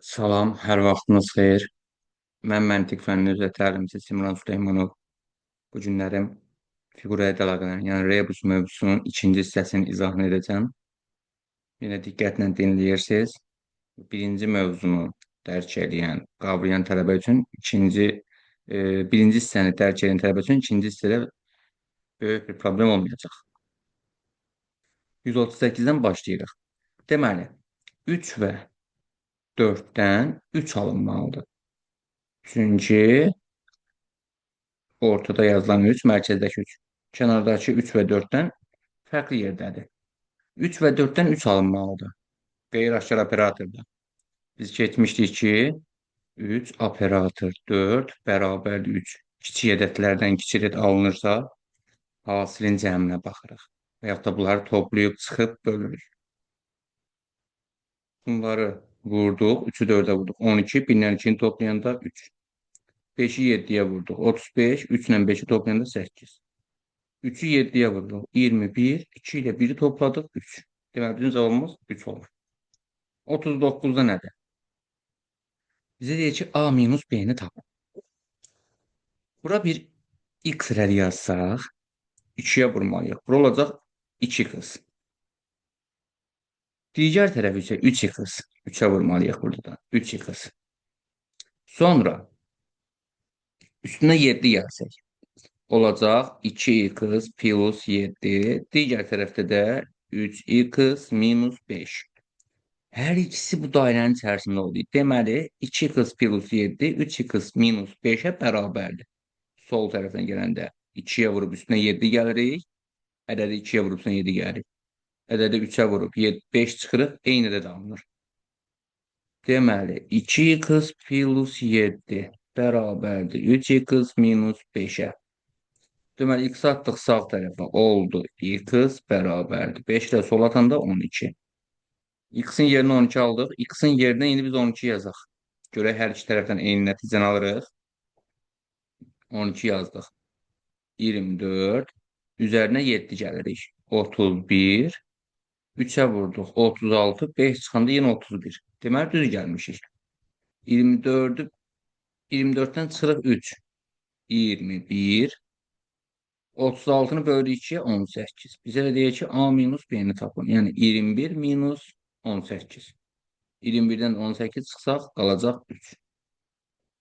Salam, hər vaxtınız xeyir. Mən məntiq fənni üzrə təlimçi Simran Süleymanov. Bu günlərim fiqur əlaqələrin, yəni rebus mövzusunun ikinci hissəsinin izahını edəcəm. Yenə diqqətlə dinləyirsiniz. Birinci mövzunu dərk eləyən, qavrayan tələbə üçün birinci hissəni dərk edən tələbə üçün ikinci hissədə böyük bir problem olmayacaq. 138-dən başlayırıq. Deməli, 3 və 4-dən 3 alınmalıdır. Çünki ortada yazılan 3, mərkəzdəki 3, kənardakı 3 və 4-dən fərqli yerdədir. 3 və 4-dən 3 alınmalıdır. Qeyri-aşkar operatorda. Biz keçmişdik ki, 3 operator 4 bərabərdir 3. Kiçik ədədlərdən kiçik ədəd alınırsa, hasilin cəminə baxırıq. Və yaxud da bunları toplayıb çıxıb bölürük. Bunları vurduq, 3-ü 4-ə vurduq. 12, 1 ilə 2-ni toplayanda 3. 5-i 7-yə vurduq. 35, 3 ilə 5-i toplayanda 8. 3-ü 7-yə vurduq. 21, 2 ilə 1-i topladıq 3. Deməli, bizim cavabımız 3 olur. 39-da nədir? Bizə deyir ki, A minus B-ni tapın. Bura bir x rədi yazsaq, 2-yə vurmalıyıq. Bura olacaq 2x. Digər tərəf isə 3x. 3-ə vurmalıyıq burada da. 3x. Sonra üstünə 7 gəlsək, olacaq 2x plus 7. Digər tərəfdə də 3x minus 5. Hər ikisi bu dairənin içərisində oldu. Deməli, 2x plus 7, 3x minus 5-ə bərabərdir. Sol tərəfdən gələndə 2-yə vurub üstünə 7 gəlirik. Ədədi 2-yə vurub üstünə 7 gəlirik. Ədədi 3-ə vurub 5 çıxırıq, eyni ədəd alınır. Deməli, 2x plus 7 bərabərdir 3x minus 5-ə. Deməli, x atdıq sağ tərəfə, oldu x bərabərdir. 5 ilə sol atanda 12. X-in yerinə 12 aldıq. X-in yerinə indi biz 12 yazaq. Görək, hər iki tərəfdən eyni nəticəni alırıq. 12 yazdıq. 24. Üzərinə 7 gəlirik. 31. 3-ə vurduq. 36. 5 çıxanda yenə 31. Deməli, düz gəlmişik. 24-ü 24-dən çıxırıq 3. 21. 36-nı bölürük 2-yə 18. Bizə də deyir ki, A minus B-ni tapın. Yəni, 21 minus 18. 21-dən 18 çıxsaq, qalacaq 3.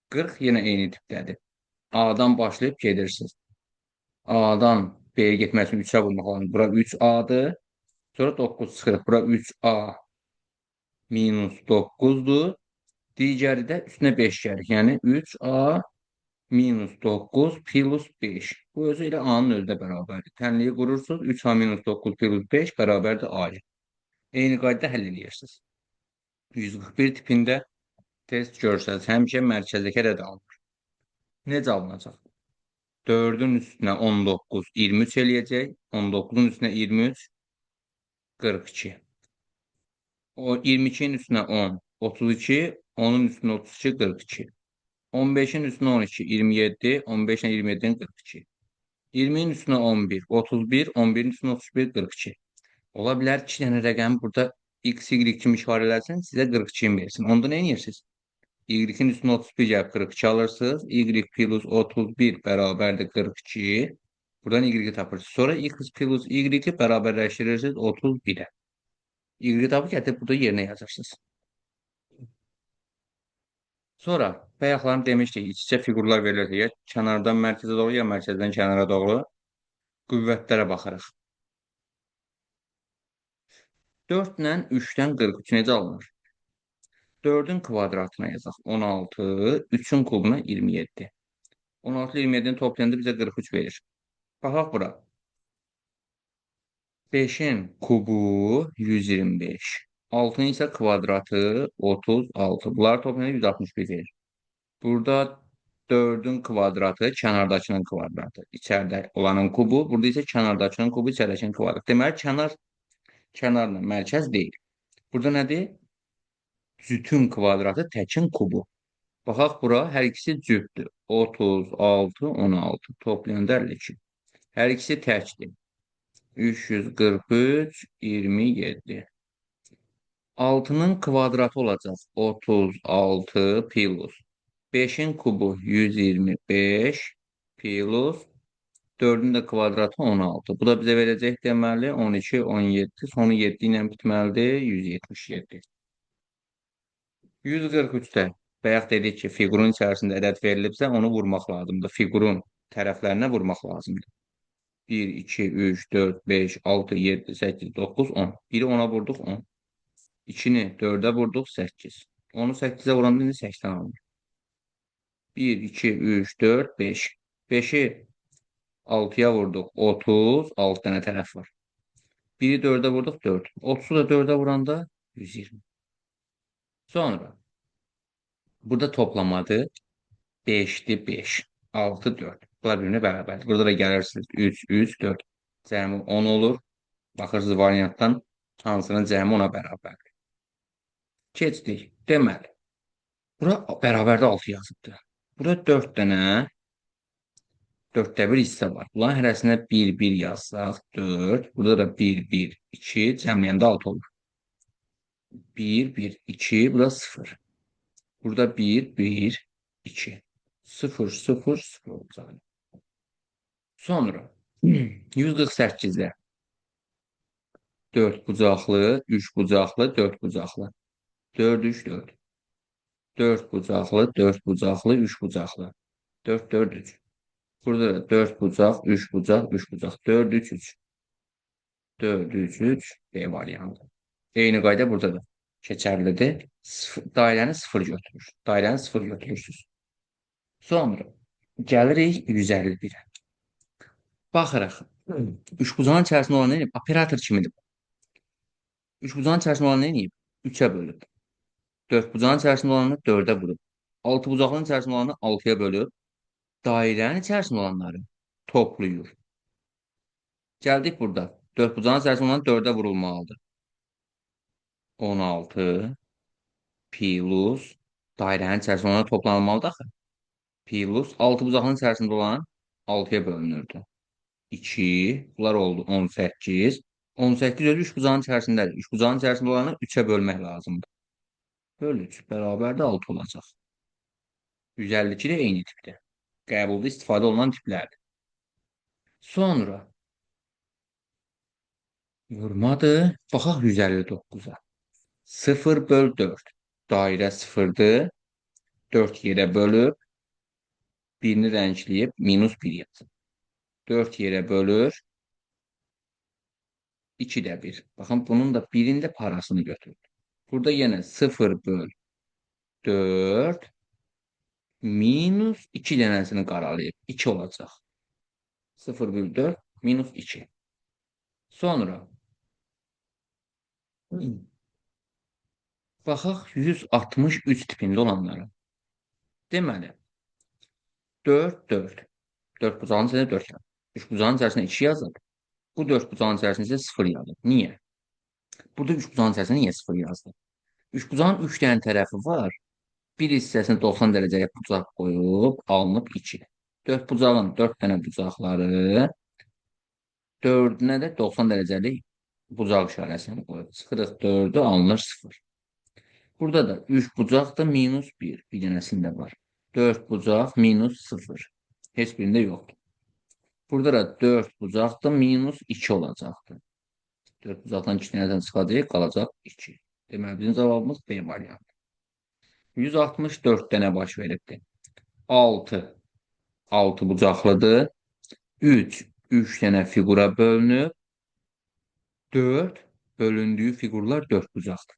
40 yenə eyni tipdədir. A-dan başlayıb gedirsiniz. A-dan B-yə getmək üçün 3-ə vurmaq lazımdır. Bura 3A-dır. Sonra 9 çıxırıq. Bura 3A minus 9-dur. Digəri də üstünə 5 gəlir. Yəni 3A minus 9 plus 5. Bu özü elə A-nın özünə bərabərdir. Tənliyi qurursunuz. 3A minus 9 plus 5 bərabərdir A-ya. Eyni qaydada həll edirsiniz. 141 tipində test görsəniz, həmişə mərkəzdəki ədəd alınır. Necə alınacaq? 4-ün üstünə 19, 23 eləyəcək. 19-un üstünə 23, 42. O 22-nin üstünə 10, 32, 10-un üstünə 32, 42. 15-in üstünə 12, 27, 15 ilə 27-nin 42. 20-nin üstünə 11, 31, 11-in üstünə 31, 42. Ola bilər 2 dənə rəqəm burada x, y kimi işarələsin, sizə 42 versin. Onda nə edirsiniz? Y-in üstünə 31 gəlib 42 alırsınız. Y plus 31 bərabərdir 42. Buradan y-i tapırsınız. Sonra x plus y-i bərabərləşdirirsiniz 31-ə. Y-i tapıb gətirib burada yerinə yazırsınız. Sonra bayaqlarım demişdik, iç-içə fiqurlar verilirsə, ya kənardan mərkəzə doğru, ya mərkəzdən kənara doğru qüvvətlərə baxırıq. 4 ilə 3-dən 43 necə alınır? 4-ün kvadratına yazaq 16, 3-ün kubuna 27. 16 ile 27-ni toplayanda bizə 43 verir. Baxaq bura. 5-in kubu 125. 6-nın isə kvadratı 36. Bunları toplayanda 161 verir. Burada 4-ün kvadratı kənardakının kvadratı. İçəridə olanın kubu. Burada isə kənardakının kubu, içəridəkinin kvadratı. Deməli, kənar kənarla mərkəz deyil. Burada nədir? Cütün kvadratı təkin kubu. Baxaq bura, hər ikisi cütdür. 36, 16. Toplayanda 52. Hər ikisi təkdir. 343, 27. 6-nın kvadratı olacaq 36 plus 5-in kubu 125 plus 4-ün də kvadratı 16. Bu da bizə verəcək deməli 12, 17. Sonu 7 ilə bitməlidir. 177. 143-də bayaq dedik ki, fiqurun içərisində ədəd verilibsə, onu vurmaq lazımdır. Fiqurun tərəflərinə vurmaq lazımdır. 1, 2, 3, 4, 5, 6, 7, 8, 9, 10. 1-i 10-a vurduq, 10. 2-ni 4-ə vurduq, 8. 10-u 8-ə vuranda indi 80 alınır. 1, 2, 3, 4, 5. 5-i 6-ya vurduq, 30. 6 dənə tərəf var. 1-i 4-ə vurduq, 4. 30-u da 4-ə vuranda 120. Sonra burada toplamadır. 5-dir, 5. 6, 4. Bunlar birbirine bərabərdir. Burada da gəlirsiniz. 3, 3, 4. Cəmi 10 olur. Baxırsınız variantdan hansının cəmi 10-a bərabərdir. Keçdik. Deməli, bura bərabərdə 6 yazıbdır. Burada 4 dənə 4-də 1 hissə var. Bunların hərəsinə 1, 1 yazsaq 4. Burada da 1, 1, 2. Cəmləyəndə 6 olur. 1, 1, 2. Burada 0. Burada 1, 1, 2. 0, 0, 0 olacaq. Sonra 148-də 4 bucaqlı, 3 bucaqlı, 4 bucaqlı. 4, 3, 4. 4 bucaqlı, 4 bucaqlı, 3 bucaqlı. 4, 4, 3. Burada da 4 bucaq, 3 bucaq, 3 bucaq. 4, 3, 3. 4, 3, 3. B variantı. Eyni qayda burada da keçərlidir. Dairəni 0 götürür. Dairəni 0 götürürsünüz. Sonra gəlirik 151-ə. Baxırıq. Üçbucağın içərisində olan nə edib? Operator kimidir. Üçbucağın içərisində olan nə edib? 3-ə bölüb. Dördbucağın içərisində olanı 4-ə vurub. Altıbucaqlının içərisində olanı 6-ya bölüb. Dairənin içərisində olanları toplayır. Gəldik burada. Dördbucağın içərisində olan 4-ə vurulmalıdır. 16 plus dairənin içərisində olanı toplanılmalıdır axı. Plus altıbucaqlının içərisində olan 6-ya bölünürdü. 2, bunlar oldu 18. 18 özü üçbucağın içərisindədir. Üçbucağın içərisində olanı 3-ə bölmək lazımdır. Böl 3 bərabər də 6 olacaq. 152 də eyni tipdir. Qəbulda istifadə olunan tiplərdir. Sonra vurmadır. Baxaq 159-a. 0 böl 4. Dairə 0-dır. 4 yerə bölüb. Birini rəngləyib minus 1 yazıb. 4 yerə bölür. 2 də 1. Baxın, bunun da birində parasını götürdü. Burada yenə 0 böl 4 minus 2 dənəsini qaralayıb. 2 olacaq. 0 böl 4 minus 2. Sonra baxaq 163 tipində olanlara. Deməli, 4, 4. 4 bucağın içərisində 4 yazıb. 3 bucağın içərisində 2 yazıb. Bu 4 bucağın içərisində isə 0 yazıb. Niyə? Burada 3 bucağın içərisində niyə 0 yazdı? 3 bucağın 3 dənə tərəfi var. Bir hissəsini 90 dərəcəyə bucaq qoyub, alınıb 2. 4 bucağın 4 dənə bucaqları, 4-ünə də 90 dərəcəlik bucaq işarəsini qoyub. Çıxırıq 4-ü, alınır 0. Burada da 3 bucaq da minus 1, bir dənəsində var. 4 bucaq minus 0. Heç birində yoxdur. Burada da 4 bucaq da minus 2 olacaqdır. 4 bucaqdan 2 dənədən çıxacaq, qalacaq 2. Deməli, bizim cavabımız B variantı. 164 dənə baş veribdir. 6, 6 bucaqlıdır. 3, 3 dənə fiqura bölünüb. 4, bölündüyü fiqurlar 4 bucaqdır.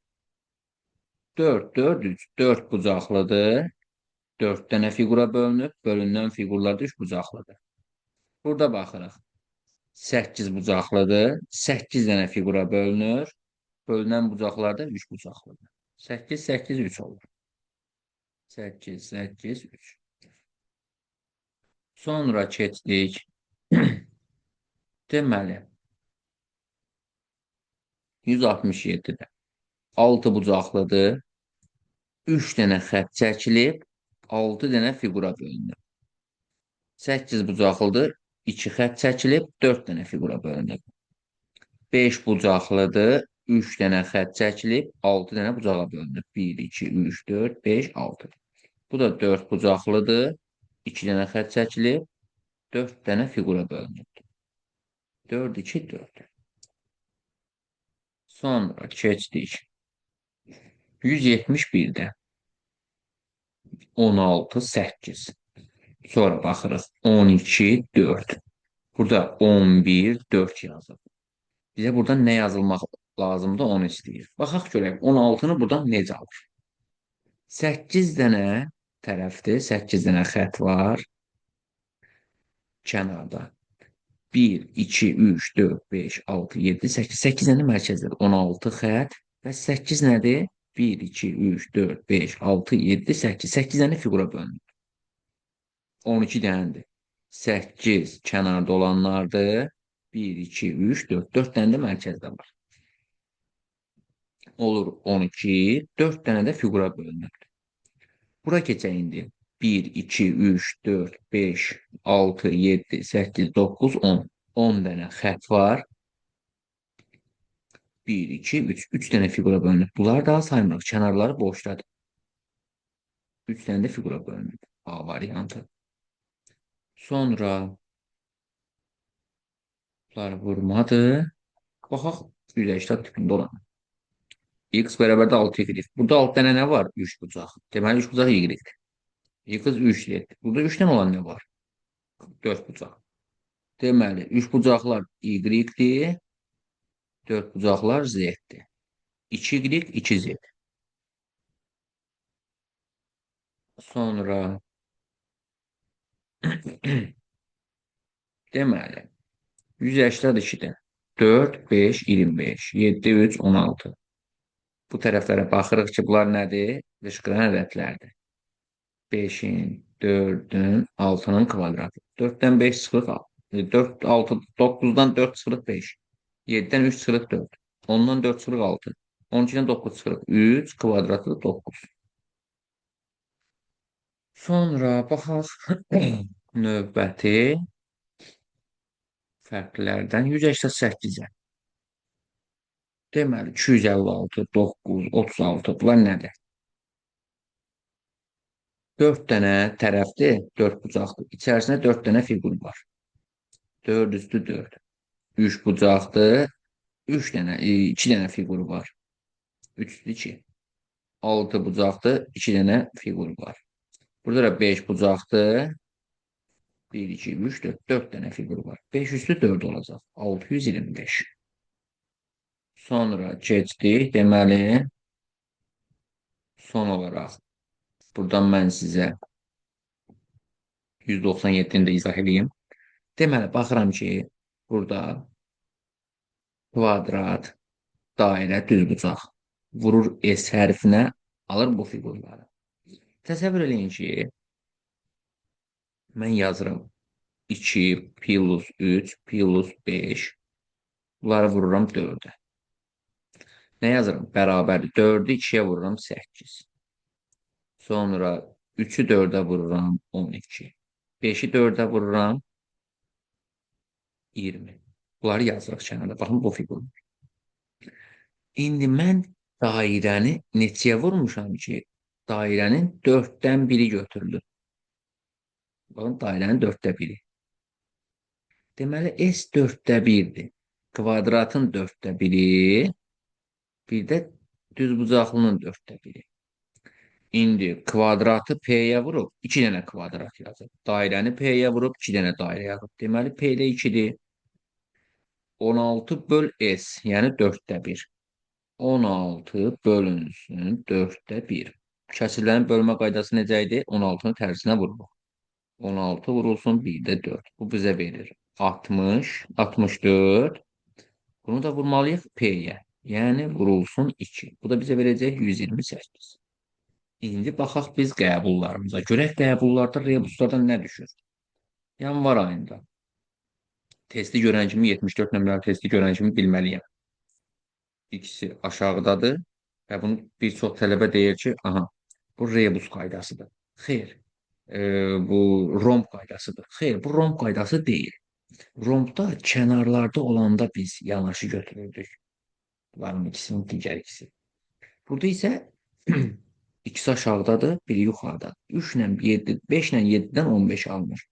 4, 4, 3, 4 bucaqlıdır. 4 dənə fiqura bölünüb, bölünən fiqurlar da 3 bucaqlıdır. Burada baxırıq. 8 bucaqlıdır. 8 dənə fiqura bölünür. Bölünən bucaqlar da 3 bucaqlıdır. 8, 8, 3 olur. 8, 8, 3. Sonra keçdik. Deməli, 167-də 6 bucaqlıdır. 3 dənə xətt çəkilib, 6 dənə fiqura bölünüb. 8 bucaqlıdır. 2 xətt çəkilib, 4 dənə fiqura bölünüb. 5 bucaqlıdır. 3 dənə xətt çəkilib, 6 dənə bucağa bölünüb. 1, 2, 3, 4, 5, 6. Bu da 4 bucaqlıdır. 2 dənə xətt çəkilib, 4 dənə fiqura bölünüb. 4, 2, 4. Sonra keçdik. 171-də 16, 8. Sonra baxırıq. 12, 4. Burada 11, 4 yazıb. Bizə buradan nə yazılmaq lazımdır, onu istəyir. Baxaq görək, 16-nı buradan necə alır? 8 dənə tərəfdir, 8 dənə xətt var kənarda. 1, 2, 3, 4, 5, 6, 7, 8. 8 dənə mərkəzdədir. 16 xətt və 8 nədir? 1, 2, 3, 4, 5, 6, 7, 8. 8 dənə fiqura bölünür. 12 dənədir. 8 kənarda olanlardır. 1, 2, 3, 4. 4 dənə də mərkəzdə var. Olur 12. 4 dənə də fiqura bölünür. Bura keçək indi. 1, 2, 3, 4, 5, 6, 7, 8, 9, 10. 10 dənə xətt var. 1, 2, 3. 3 dənə fiqura bölünür. Bunları daha saymırıq. Kənarları boşdadır. 3 dənə də fiqura bölünür. A variantı. Sonra bunlar vurmadır. Baxaq 180 tipində olan. X bərabərdir 6y. Burada 6 dənə nə var? 3 bucaq. Deməli 3 bucaq y. X 3 y. Burada 3 dənə olan nə var? 4 bucaq. Deməli 3 bucaqlar y-dir. 4 bucaqlar z-dir. 2y, 2z. Sonra deməli 182-dən 4, 5, 25, 7, 3, 16. Bu tərəflərə baxırıq ki, bunlar nədir? Dışqıran ədədlərdir. 5-in, 4-ün, 6-nın kvadratı. 4-dən 5 çıxırıq, 4, 6, 9-dan 4 çıxırıq 5. 7-dən 3 çıxırıq 4. 10-dan 4 çıxırıq 6. 12-dən 9 çıxırıq 3, kvadratı 9. Sonra baxaq növbəti fərqlərdən 188-ə. Deməli, 256, 9, 36 bunlar nədir? 4 dənə tərəfdir, 4 bucaqdır. İçərisində 4 dənə fiqur var. 4 üstü 4. 3 bucaqdır, 3 dənə, 2 dənə fiqur var. 3 üstü 2. 6 bucaqdır, 2 dənə fiqur var. Burada da 5 bucaqdır. 1, 2, 3, 4. 4 dənə fiqur var. 5 üstü 4 olacaq. 625. Sonra keçdik. Deməli, son olaraq buradan mən sizə 197-ni də izah edeyim. Deməli, baxıram ki, burada kvadrat, dairə, düzbucaq vurur S hərfinə, alır bu fiqurları. Təsəvvür eləyin ki, mən yazıram 2 plus 3 plus 5. Bunları vururam 4-ə. Nə yazıram? Bərabərdir. 4-ü 2-yə vururam 8. Sonra 3-ü 4-ə vururam 12. 5-i 4-ə vururam 20. Bunları yazırıq kənarda. Baxın, bu fiqur. İndi mən dairəni neçəyə vurmuşam ki, dairənin 4-dən 1-i götürülür. Baxın, dairənin 4-də 1-i. Deməli, S 4-də 1-dir. Kvadratın 4-də 1-i, bir də düzbucaqlının 4-də 1-i. İndi kvadratı P-yə vurub, 2 dənə kvadrat yazıb. Dairəni P-yə vurub, 2 dənə dairə yazıb. Deməli, P-də 2-dir. 16 böl S, yəni 4-də 1. 16 bölünsün 4-də 1. Kəsirlərin bölmə qaydası necə idi? 16-nı tərsinə vururuq. 16 vurulsun 1-də 4. Bu bizə verir 60, 64. Bunu da vurmalıyıq P-yə. Yəni vurulsun 2. Bu da bizə verəcək 128. İndi baxaq biz qəbullarımıza. Görək qəbullarda, rebuslardan nə düşür? Yanvar ayında. Testi görən kimi, 74 nömrəli testi görən kimi bilməliyəm. İkisi aşağıdadır. Və bunu bir çox tələbə deyir ki, aha, bu rebus qaydasıdır. Xeyr, bu romb qaydasıdır. Xeyr, bu romb qaydası deyil. Rombda kənarlarda olanda biz yanaşı götürürdük. Bunların ikisinin digər ikisi. Burada isə ikisi aşağıdadır, biri yuxarıda. 3 ilə 7, 5 ilə 7-dən 15 alınır.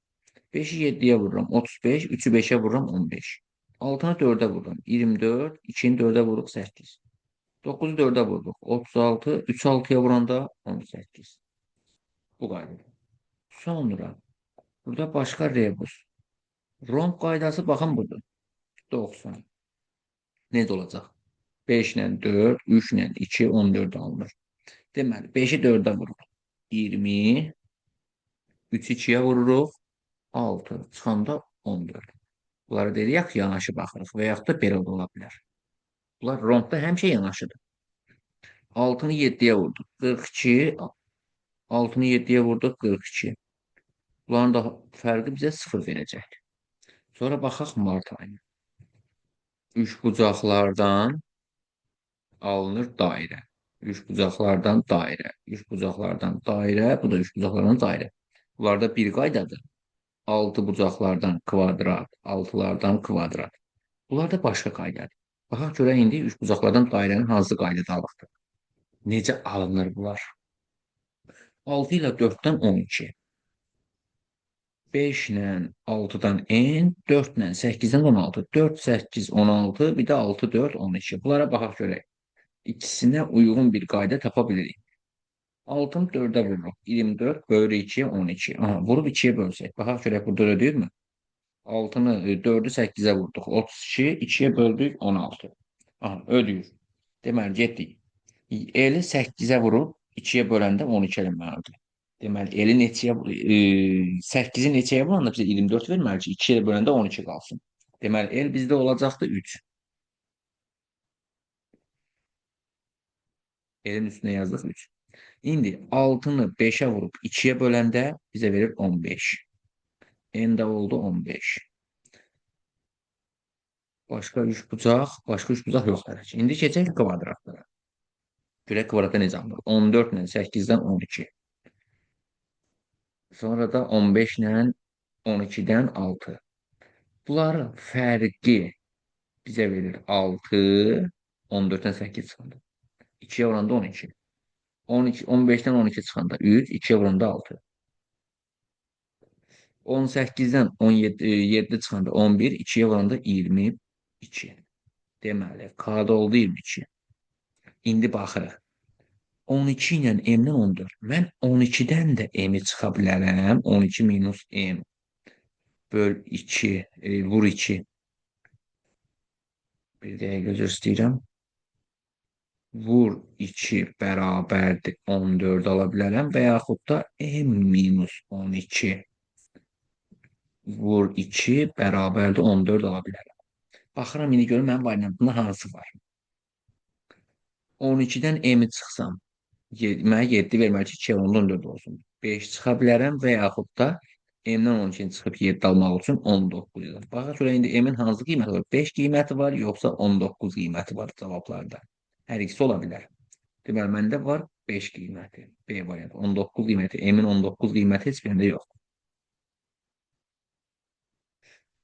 5-i 7-yə vururam 35, 3-ü 5-ə vururam 15. 6-nı 4-ə vururam 24, 2-ni 4-ə vururuq 8. 9-u 4-ə vurduq 36, 3-ü 6-ya vuranda 18. Bu qaydada. Sonra burada başqa rebus. Romb qaydası baxın budur. 90. Necə olacaq? 5 ilə 4, 3 ilə 2, 14 alınır. Deməli, 5-i 4-ə vururuq. 20, 3-ü 2-yə vururuq. 6, çıxanda 14. Bunları deyirik, yanaşı baxırıq və yaxud da belə də ola bilər. Bunlar rombda həmişə yanaşıdır. 6-nı 7-yə vurduq. 42, 6-nı 7-yə vurduq, 42. Bunların da fərqi bizə 0 verəcək. Sonra baxaq mart ayına. Üçbucaqlardan alınır dairə. Üçbucaqlardan dairə. Üçbucaqlardan dairə. Bu da üçbucaqlardan dairə. Bunlarda bir qaydadır. 6 bucaqlardan kvadrat, 6-lardan kvadrat. Bunlar da başqa qaydadır. Baxaq görək indi üçbucaqlardan dairənin hansı qaydada alıqdır. Necə alınır bunlar? 6 ilə 4-dən 12. 5 ilə 6-dan n, 4 ilə 8-dən 16. 4, 8, 16, bir də 6, 4, 12. Bunlara baxaq görək. İkisinə uyğun bir qayda tapa bilirik. 6-nı 4-ə vururuq. 24 bölü 2, 12. Aha, vurub 2-yə bölsək. Baxaq görək burada ödəyirmi? 6-nı 4-ü 8-ə vurduq. 32, 2-yə böldük 16. Aha, ödəyir. Deməli, getdik. L-i 8-ə vurub 2-yə böləndə 12 eləməlidir. Deməli, L-i neçəyə, 8-i neçəyə vuranda bizə 24 verməli ki, 2-yə böləndə 12 qalsın. Deməli, L bizdə olacaqdır 3. L-in üstünə yazdıq 3. İndi 6-nı 5-ə vurub 2-yə böləndə bizə verir 15. N də oldu 15. Başqa üçbucaq, başqa üçbucaq yox hələ ki. İndi keçək kvadratlara. Görək kvadratda necə alınır? 14 ilə 8-dən 12. Sonra da 15 ilə 12-dən 6. Bunların fərqi bizə verir 6, 14-dən 8 çıxanda. 2-yə vuranda 12. 12, 15-dən 12 çıxanda 3, 2-yə vuranda 6. 18-dən 17 7 çıxanda 11, 2-yə vuranda 22. Deməli, K-da oldu 22. İndi baxırıq. 12 ilə M-dən 14. Mən 12-dən də M-i çıxa bilərəm. 12 minus M böl 2, vur 2. Bir dəqiqə üzr istəyirəm. Vur 2 bərabərdir 14 ala bilərəm və yaxud da M minus 12 vur 2 bərabərdir 14 ala bilərəm. Baxıram indi görüm mənim variantımda hansı var. 12-dən M-i çıxsam, mənə 7 verməli ki, 2 14 olsun. 5 çıxa bilərəm və yaxud da M-dən 12-ni çıxıb 7 almaq üçün 19 yazıram. Baxa görə indi M-in hansı qiyməti var? 5 qiyməti var, yoxsa 19 qiyməti var cavablarda. Hər ikisi ola bilər. Deməli, məndə var 5 qiyməti. B variantı. 19 qiyməti. M-in 19 qiyməti heç birində yoxdur.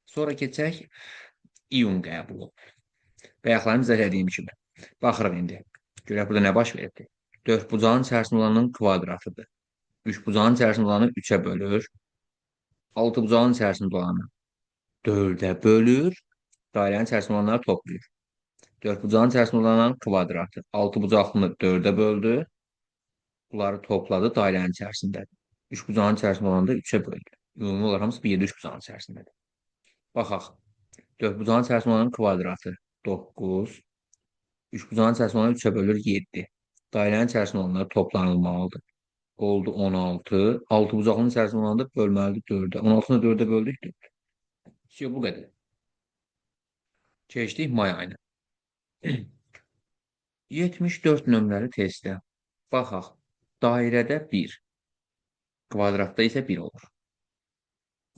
Sonra keçək iyun qəbulu. Bayaqlarım izah elədiyim kimi. Baxırıq indi. Görək burada nə baş veribdir. Dördbucağın içərisində olanın kvadratıdır. Üçbucağın içərisində olanı 3-ə bölür. Altıbucağın içərisində olanı 4-ə bölür. Dairənin içərisində olanları toplayır. Dördbucağın içərisində olanın kvadratı. Altıbucaqlını 4-ə böldü. Bunları topladı dairənin içərisindədir. Üçbucağın içərisində olanı da 3-ə böldü. Ümumi olaraq hamısı bir yerdə üçbucağın içərisindədir. Baxaq. Dördbucağın içərisində olanın kvadratı 9. Üçbucağın içərisində olanı 3-ə bölür 7. Dairənin içərisində olanlar toplanılmalıdır. Oldu 16. Altıbucaqlının içərisində olanı da bölməlidir 4-ə. 16-nı 4-ə böldük 4. Şey, bu qədər. Keçdik may ayına. 74 nömrəli testdə. Baxaq. Dairədə 1. Kvadratda isə 1 olur.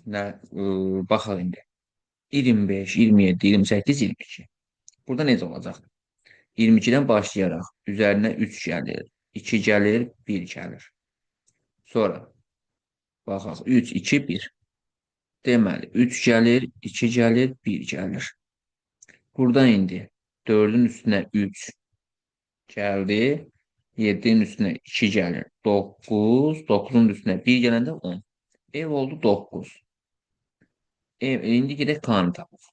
Nə, baxaq indi. 25, 27, 28, 22. Burada necə olacaq? 22-dən başlayaraq üzərinə 3 gəlir, 2 gəlir, 1 gəlir. Sonra baxaq 3, 2, 1. Deməli 3 gəlir, 2 gəlir, 1 gəlir. Buradan indi 4-ün üstünə 3 gəldi. 7-nin üstünə 2 gəlir. 9. 9-un üstünə 1 gələndə 10. Ev oldu 9. Ev, indi gedək K-nı tapaq.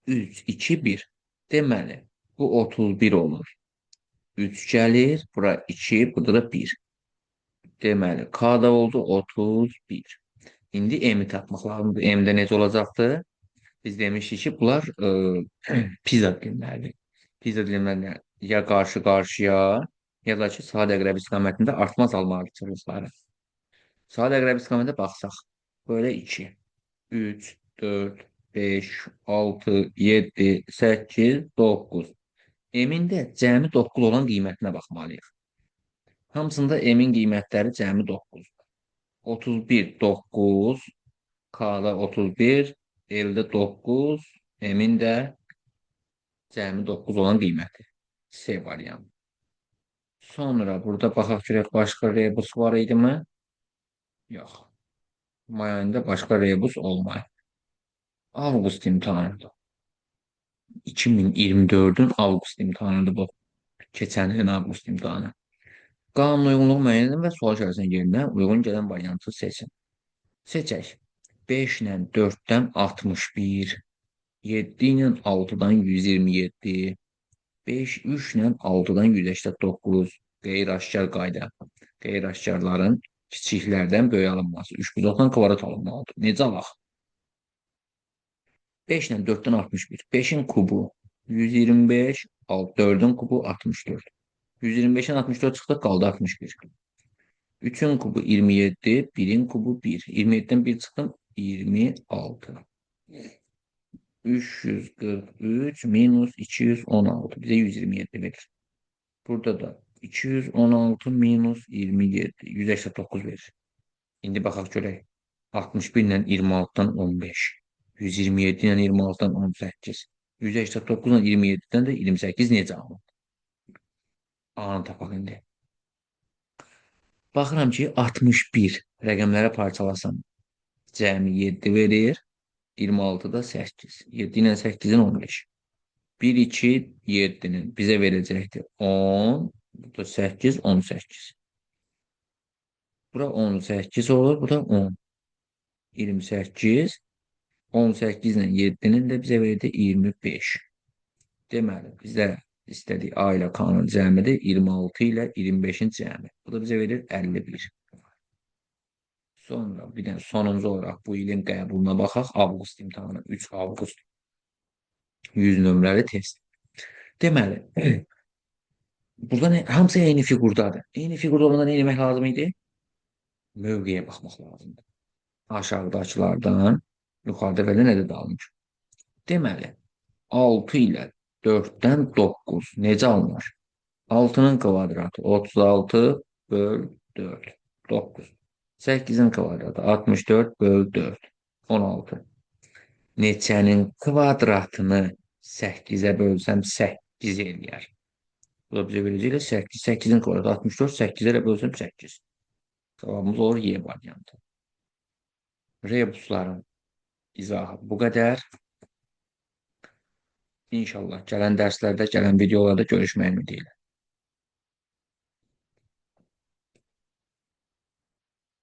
3, 2, 1. Deməli, bu 31 olur. 3 gəlir, bura 2, burada da 1. Deməli, K da oldu 31. İndi M-i tapmaq lazımdır. M-də necə olacaqdır? Biz demişdik ki, bunlar pizza dilimləridir. Pizza dilimləri ya qarşı-qarşıya, ya da ki, saat əqrəbi istiqamətində artma azalma artçılıqları. Saat əqrəbi istiqamətində baxsaq, belə 2, 3, 4, 5, 6, 7, 8, 9. M-in də cəmi 9 olan qiymətinə baxmalıyıq. Hamısında M-in qiymətləri cəmi 9. 31, 9, K-da 31, L-də 9, M-in də cəmi 9 olan qiyməti. C variantı. Sonra burada baxaq görək başqa rebus var idimi? Yox. May ayında başqa rebus olmayıb. Avqust imtahanıdır. 2024-ün avqust imtahanıdır bu. Keçən ilin avqust imtahanı. Qanun uyğunluğu müəyyən edin və sual işarəsinin yerinə uyğun gələn variantı seçin. Seçək. 5 ilə 4-dən 61, 7 ilə 6-dan 127, 5, 3 ilə 6-dan 189. Qeyri-aşkar qayda. Qeyri-aşkarların kiçiklərdən böyük alınması. 3 bucaqdan kvadrat alınmalıdır. Necə alaq? 5 ilə 4-dən 61. 5-in kubu 125, 4-ün kubu 64. 125-dən 64 çıxdı, qaldı 61. 3-ün kubu 27, 1-in kubu 1. 27-dən 1 çıxdım, 26. 343 minus 216 bizə 127 verir. Burada da 216 minus 27, 189 verir. İndi baxaq görək. 61 ilə 26-dan 15. 127 ilə 26-dan 18. 189 ilə 27-dən də 28 necə alınır? A-nı tapaq indi. Baxıram ki, 61 rəqəmlərə parçalasam cəmi 7 verir. 26 da 8. 7 ilə 8-in 15. 1, 2, 7-nin bizə verəcəkdir 10. Bu da 8, 18. Bura 18 olur, bu da 10. 28. 18 ilə 7-nin də bizə verdi 25. Deməli, bizə istədik A ilə K-nın cəmidir. 26 ilə 25-in cəmi. Bu da bizə verir 51. Sonra bir də sonuncu olaraq bu ilin qəbuluna baxaq. Avqust imtahanı. 3 avqust 100 nömrəli test. Deməli, burada nə, hamısı eyni fiqurdadır. Eyni fiqurda olanda nə etmək lazım idi? Mövqeyə baxmaq lazımdır. Aşağıdakılardan yuxarıda verilən ədəd alınır. Deməli, 6 ilə 4-dən 9 necə alınır? 6-nın kvadratı 36 böl 4, 9. 8-in kvadratı 64 böl 4, 16. Neçənin kvadratını 8-ə bölsəm 8 eləyər. Bu da bizə verəcək 8. 8-in kvadratı 64, 8-ə də bölsəm 8. Cavabımız olur Y variantı. Rebusların izahı bu qədər. İnşallah gələn dərslərdə, gələn videolarda görüşmək ümidi ilə.